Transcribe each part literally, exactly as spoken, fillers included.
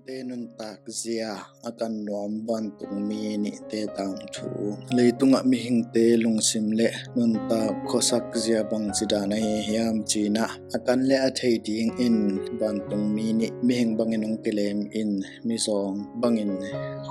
Te nuntak zia a kan nuam vantung mi nihte tangthu. Leitungah mihingte lungsim le nuntak khuasak zia bangci dan ahi hiam cinah a kan le a thei dingin vantung mi nih mihing bangin hong kilem in mizawng bangin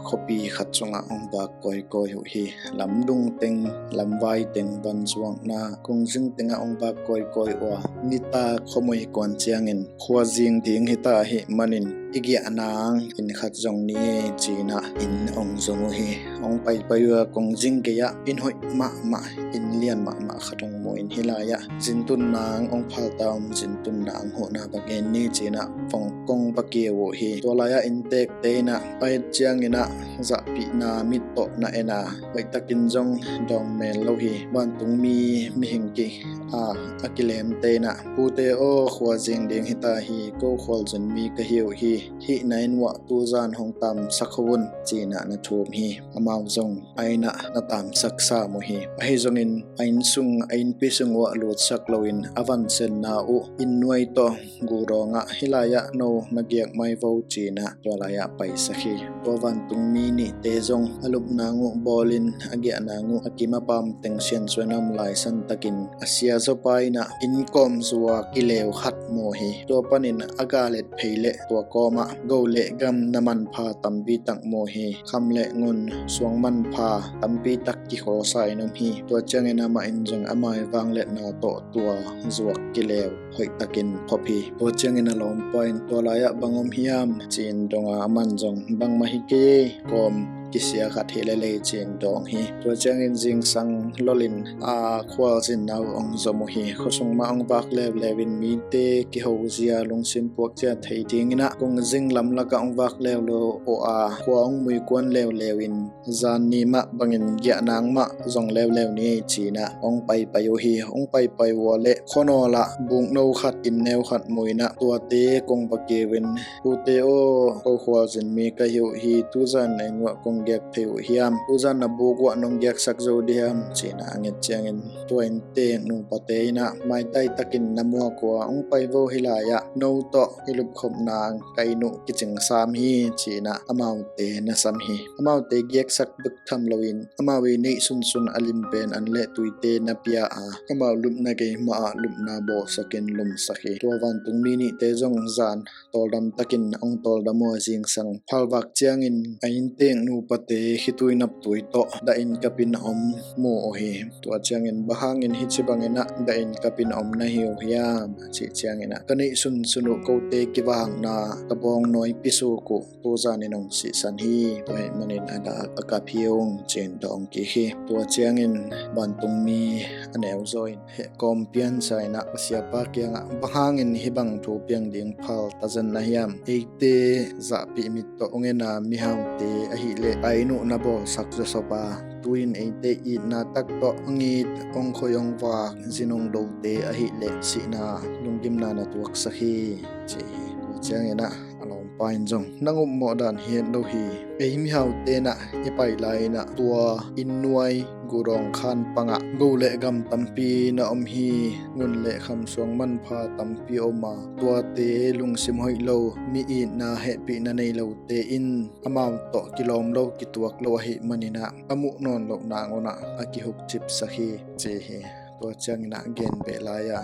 khuapi khat sungah hong vak kawikawi uh hi. Lamdung teng, lamvai teng, vanzuakna kungzing tengah hong vak kawikawi uh a, nitak khuamui kuan ciangin khuazing ding hita ahih manin i giahnang inn khat zong ni cinah inn hong zong uh hi. Hong paipai uh a kungzing gei-ah inn hoih mahmah, inn lian mahmah khat hong mu in hih lai-ah zintun nang hong phalta om, zintun nang huhna bangin ni cinah vong kong va kiu uh hi. Tua lai-ah inntekte inah a et cianginah zahpihna mittawh na en a, hoihtakin zong dawng mel lo hi. Vantung mi mihing ki a a kilemte inah, pute aw, khualzin ding hita hi, ko khualzin mi ka hi uh hi. Hih na inn uah tuzan hong tamsak ho un cinah na thum hi. Amau zong a innah na tamsak sam uh hi. Ahi zongin a inn sung, a innpi sung uah lutsak loin a vansenna uh inn nuai tawh gudawngah hih lai-ah no na giak mai vo cinah tua lai-ah paisak hi. Tua vantung mi nihte zong a lupna nguh bawlin a giahna nguh a kim a pam teng siansuan a om lai santakin a sia zawpa inah inn kawm zuak kileu khat mu hi. Tua panin a galet phei le tua kawmah go le gam na manpha tampi tak mu hi. Kham le ngun suang manpha tampi tak kikhawsa in om hi. Tua ciangin amah in zong a mai vangletna tawh tua zuak kileu hoihtakin phop hi. Tua ciangin a lawmpa in tua lai-ah bang om hiam ci-in dong a, aman zong bangmah hi kei, kawm kisia khat hi lel ei ci-in dawng hi. Tua ciangin zingsang lolin a khualzinna uh hong zom uh hi. Khuasung mah hong vak leuleu in mite kihozia, lungsim puakzia thei dinginah kungzing lamlakah hong vak leuleu uh a, khua hong mui kuan leuleu in zan ni mah bangin giahnang mah zong leuleu ni ei cinah hong paipai uh hi. Hong paipai uh a le khuanawlah bukno khat, inn neu khat mu inah tuate kong va kiu in, pute aw, ko khualzin mi ka hi uh hi, tuzan na inn uah kong giak thei uh hiam? Tuzan na buk uah nong giaksak zo diam cinah a nget ciangin tua inntek nupate inah maitai takin na muak uh a, hong pai vo, hih lai-ah no tawh i lupkhopna ka inn uh kicing sam hi cinah amaute na sam hi. Amaute giaksak bek tham loin amau i neih sunsun a limpen an le tuite na pia a, amau lupna gei mahah lupna bawhsakin lumsak hi. Tua vantung mi nihte zong zan tawldam takin hong tawldam uh a, zingsang phalvak ciangin a inntek nupate khitui naptui tawh dahin kapin a om mu uh hi. Tua ciangin bang hangin hih ci banginah dahin kapin a om na hi uh hiam a cih cianginah ka neih sunsun uh kote kivakna ka bawngnawi pisuk uh tuzanin hong sihsan hi. Tua hih manin a dak a kap hi ung ci-in dawng kik hi. Tua ciangin vantung mi a neuzaw in hehkawm piansa inah a siapa kiangah bang hangin hih bang thu piang ding phal tazen na hiam? Eite zahpih mit tawh hong en a mihaute ahileh a inn uh na bawlsak zawsop a, tu-in eite itna tak tawh hong it, hong khoi, hong vak, zin hong dote ahileh sihna lunggimna na tuaksak hi ci hi. Tua cianginah a lawmpa in zong nang upmawh dan hi het lo hi. Ei mihaute inah i pai lai inah tua inn nuai gudawng khan pangah go le gam tampi na om hi. Ngun le kham suang manpha tampi om a, tuate lungsim hoih lo, mi itna hehpihna nei lote in amau tawh kilawm lo, kituak lo ahih maninah a muh nawn loh nangawnah a kihukcipsak hi ci hi. Tua cianginah gen beh lai-a,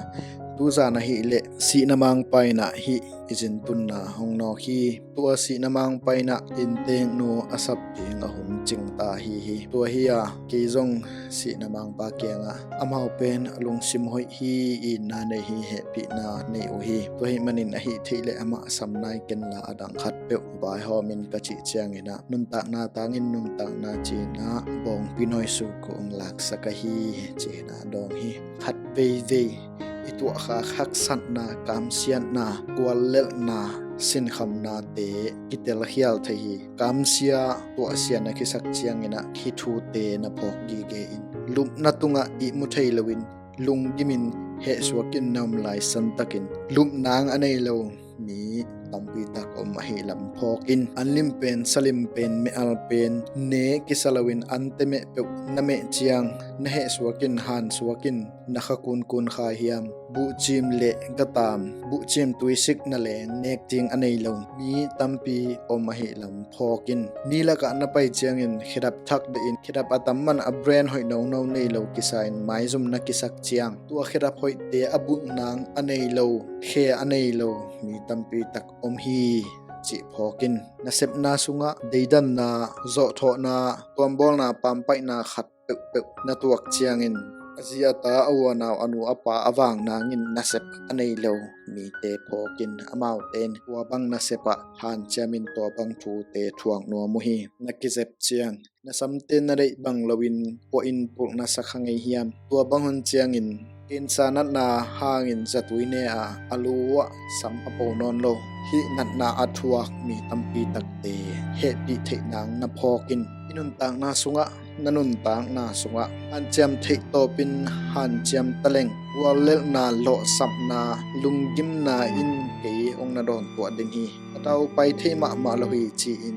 tuzan ahileh sihna mangpa inah hih i zintunna hong nawk hi. Tua sihna mangpa inah innteknu a sap ding a hun cingta ahi hi. Tua hi-a kei zong sihna mangpa kiangah amau pen a lungsim hoih hi, itna nei hi, hehpihna nei uh hi. Tua hih manin ahih theih leh amah sam nai kenla a dang khat peuh vaihawm in ka cih cianginah nuntakna tangin nuntakna cinah bawngpi nawi suk uh hong laksak ahi cinah dawng hi. Khat veivei i tuahkhak haksatna, kamsiatna, kuallelhna, sinkhamnate kitelkhial thei hi. Kamsia tuahsia na kisak cianginah hih thute na phawk gige in, lupna tungah ihmu thei loin lunggimin hehsuakin na om lai santakin lupna a nei lo mi tampi tak om ahi lam phawk in. An lim pen, sa lim pen, meh al pen ne kisa loin an te meh peuh na meh ciang na heh suak in, han suak in, na kha kunkun kha hiam? Buhcim le gatam, buhcim tuisik na leng nek ding a nei lo mi tampi om ahi lam phawk in. Mi lakah na pai ciangin khedap thak behin, khedap a tam man a brand hoih nono nei lo kisa in maizum na kisak ciang, tua khedap hoihte a buh nang a nei lo, khe a nei lo mi tampi tak om hi cih phawk in. Na sepna sungah deidanna, zawhthawhna, tuambawlna, pampaihna khat peuhpeuh na tuak ciangin, a zi a ta, a u a nau, a nu a pa a vang nangin nasep a nei lo mite phawk in. Amaute in tua bang nasep ah hanciam in tua bang thute thuak nuam uh hi. Na kizep ciang na samte na deih bang loin kua in pulh na sa kha ngei hiam? Tua bang hun ciangin kensa natna hangin zatui ne a, a lu ah sam a po nawn lo. Hih natna a thuak mi tampi takte hehpih theih nang na phawk in. I nuntakna sungah, na nuntakna sungah hanciam theih tawpin hanciam taleng, guallelhna, lawhsapna, lunggimna in kei hong na dawntuah ding hi. A daupai thei mahmah lo hi ci-in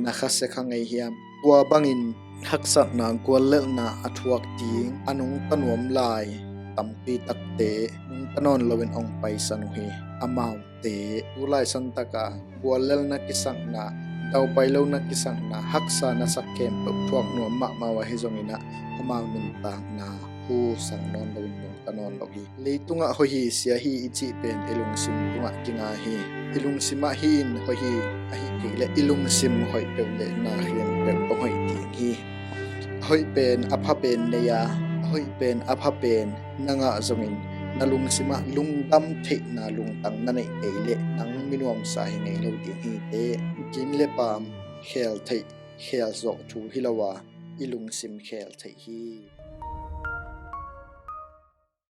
na khasia kha ngei hiam? Tua bangin haksatna, guallelhna a thuak ding a nungta nuam lai tampi takte nungta nawn loin hong paisan uh hi. Amaute tu lai santaka guallelhna kisakna, daupai lohna kisakna, haksa na sak khempeuh thuak nuam mahmah uh ahi zongin ah, amau nuntakna hu sang nawn loin nungta nawn lo hi. Leitungah hoih hi, sia hi i cih pen i lungsim tungah kinga hi. I lungsim ah hih in hoih hi, ahi kei leh i lungsim hoih peuh leh na khempeuh hong hoih ding hi. A hoih pen a pha pen nei a, a hoih pen a pha pen na ngah zongin na lungsim ah lungdam theihna lungtang na neih kei leh nang mi nuamsa hi ngei lo ding hi teh. Ging le paam khel theih, khel zawh thu hi lo a, i lungsim khel theih hi.